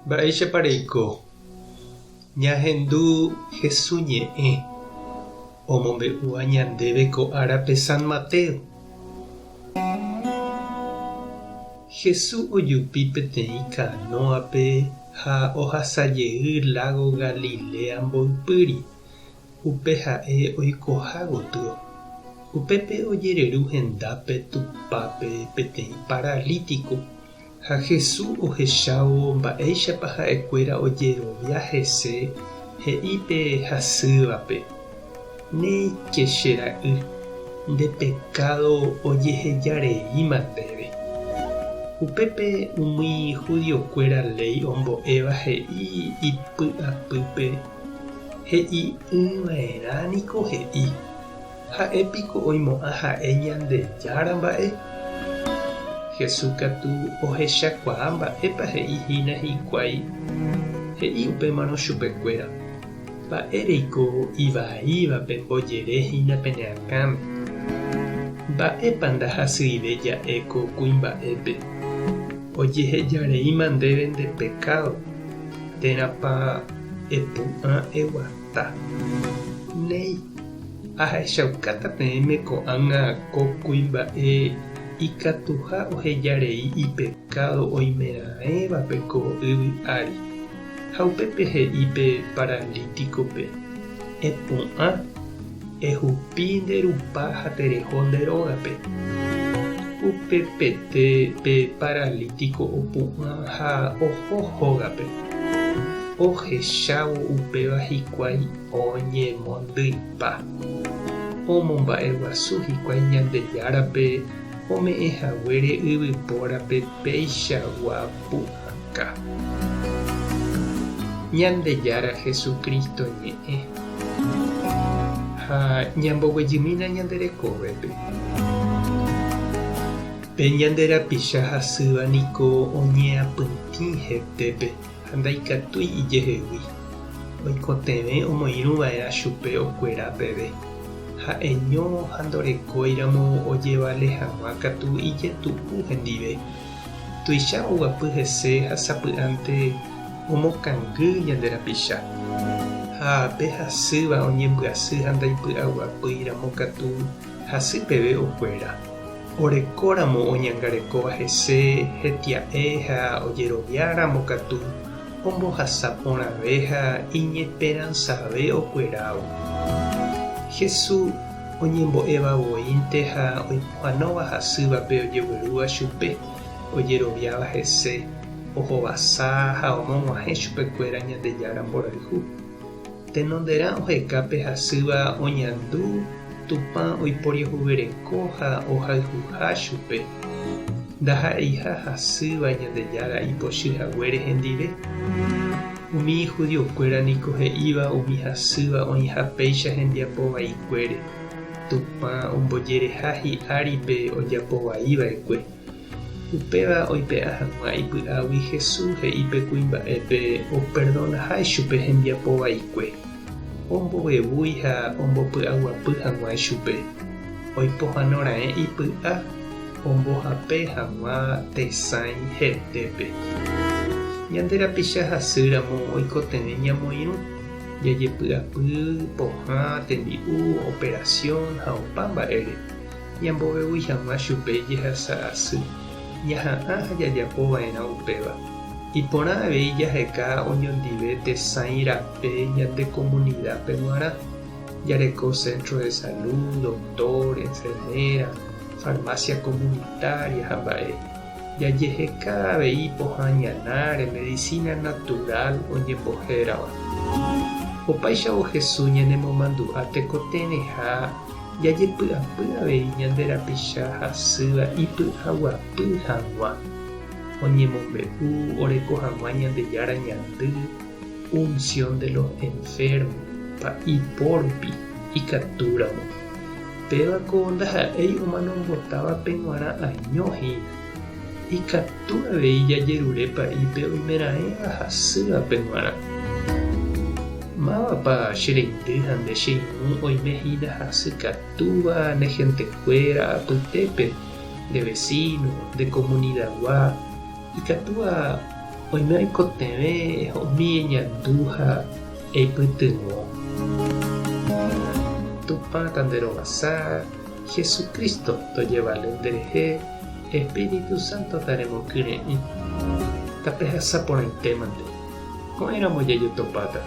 Mba'éichapa reiko? Ñahendu Hesu ñe'ẽ omombe'úva ñandéve ko árape San Mateo. Hesu ojupi peteĩ kanóape ha ohasa jey lágo Galilea mboypýri, upe ha'e oikoha gotyo. Upépe ojereru hendápe tupápe peteĩ paralítiko. Ha Jesús ohechávo mba'éichapa ha'ekuéra ojerovia hese, he'i pe hasývape, Néike che ra'y, nde pekádo ojeheja reíma ndéve. Upépe umi judiokuéra léi ombo'éva he'i ipy'apýpe, He'i'ỹ va'erã niko he'i. Ha'e piko oimo'ã ha'e Ñandejára mba'e? Jesús katu ohechakuaa mba'épa he'i hína hikuái, he'i upémarõ chupekuéra, Mba'éreiko ivaíva pembojere hína pene akãme? Mba'épa ndahasyive ja'e ko kuimba'épe, Ojehejareíma ndéve nde pekádo, térãpa epu'ã eguata? Néi. Ahechaukáta peẽme ko'ág̃a ko kuimba'e ikatuha ohejarei ipekádo oimeraẽvape ko yvy ári. Ha upépe he'i pe paralítikope, Epu'ã, ehupi nde rupa ha tereho nde rógape. Upepete pe paralítiko opu'ã ha oho hógape. Ohechávo upéva hikuái Oñemondyipa. Omomba'eguasu hikuái Ñandejárape ome'ẽ haguére yvypórape peichagua pu'aka. Ñandejára Jesucristo ñe'ẽ. Ha ñamboguejymína ñande rekovépe. Pe ñande rapicha hasýva niko oñeapytĩ hetépe. Ha ndaikatúi ijehegui, oikotevẽ omoirũ va'erã chupe okuera peve. Ha'eño ha ndorekóiramo ojevale hag̃ua katu ijetu'u hendive. Tuicha oguapy hese ha sapy'ánte omokangy ñande rapicha. Ha pe hasýva oñembyasy ha ndaipy'aguapýiramo katu hasy peve okuera. Orekóramo oñangarekóva hese hetia'e ha ojeroviáramo katu ombohasa porãve ha iñesperansave okuerávo. Jesús oñembo'éva voínte ha oipohãnóva hasývape ojeguerúva chupe, ojeroviáva hese, ohovasa ha omog̃uahẽ chupekuéra Ñandejára mborayhu. Tenonderã oheka pe hasýva oñandu Tupã oiporiahuvereko ha ohayhuha chupe, ndaha'eiha hasýva Ñandejára ipochy haguére hendive. Umi judiokuéra niko he'íva umi hasýva oĩha péicha hembiapo vaikuére, Tupã ombojereha hi'ári pe ojapo vai va'ekue. Upéva oipe'a hag̃ua ipy'águi Jesús he'i pe kuimba'épe operdonaha ichupe hembiapo vaikue, ombovevúi ha ombopy'aguapy hag̃ua ichupe, oipohãno raẽ ipy'a ombohape hag̃ua tesãi hetépe. Ñande rapicha hasýramo oikotevẽ ñamoirũ, jajepy'apy, pohã, tembi'u, operasión ha opa mba'ére. Ñambovevúi hag̃ua chupe jehasa asy, ñaha'ã ha jajapo va'erã upéva. Iporã avei jaheka oñondive tesãi rape ñande komunidápe g̃uarã, jareko centro de salud, doctor, enfermera, farmacia comunitaria ha mba'e. Jajeheka avei pohã ñanáre medicina natural oñembohérava. Opáichavo Jesús ñanemomandu'a tekotevẽha Jajepy'apy avei ñande rapicha hasýva ipy'aguapy hag̃ua, oñemombe'u oreko hag̃ua Ñandejára ñandy, unción de los enfermos, pa'i po rupi, ikatúramo. Péva ko ndaha'éi omanombotávape g̃uarã año hína. Ikatu avei jajerure pa'ípe oimeraẽva hasývape g̃uarã. Mávapa che reindy ha nde che irũ oime hína hasykatúva ne hentekuéra apytépe, nde vesíno, nde komunidagua, ikatúva. Oime oikotevẽ umi eñandu ha eipytyvõ. Tupã tanderovasa, Jesucristo tojevale nderehe, Espíritu Santo taremokyre'ỹ. Tapehasa porãitémante. Ko'ẽramo jajotopáta.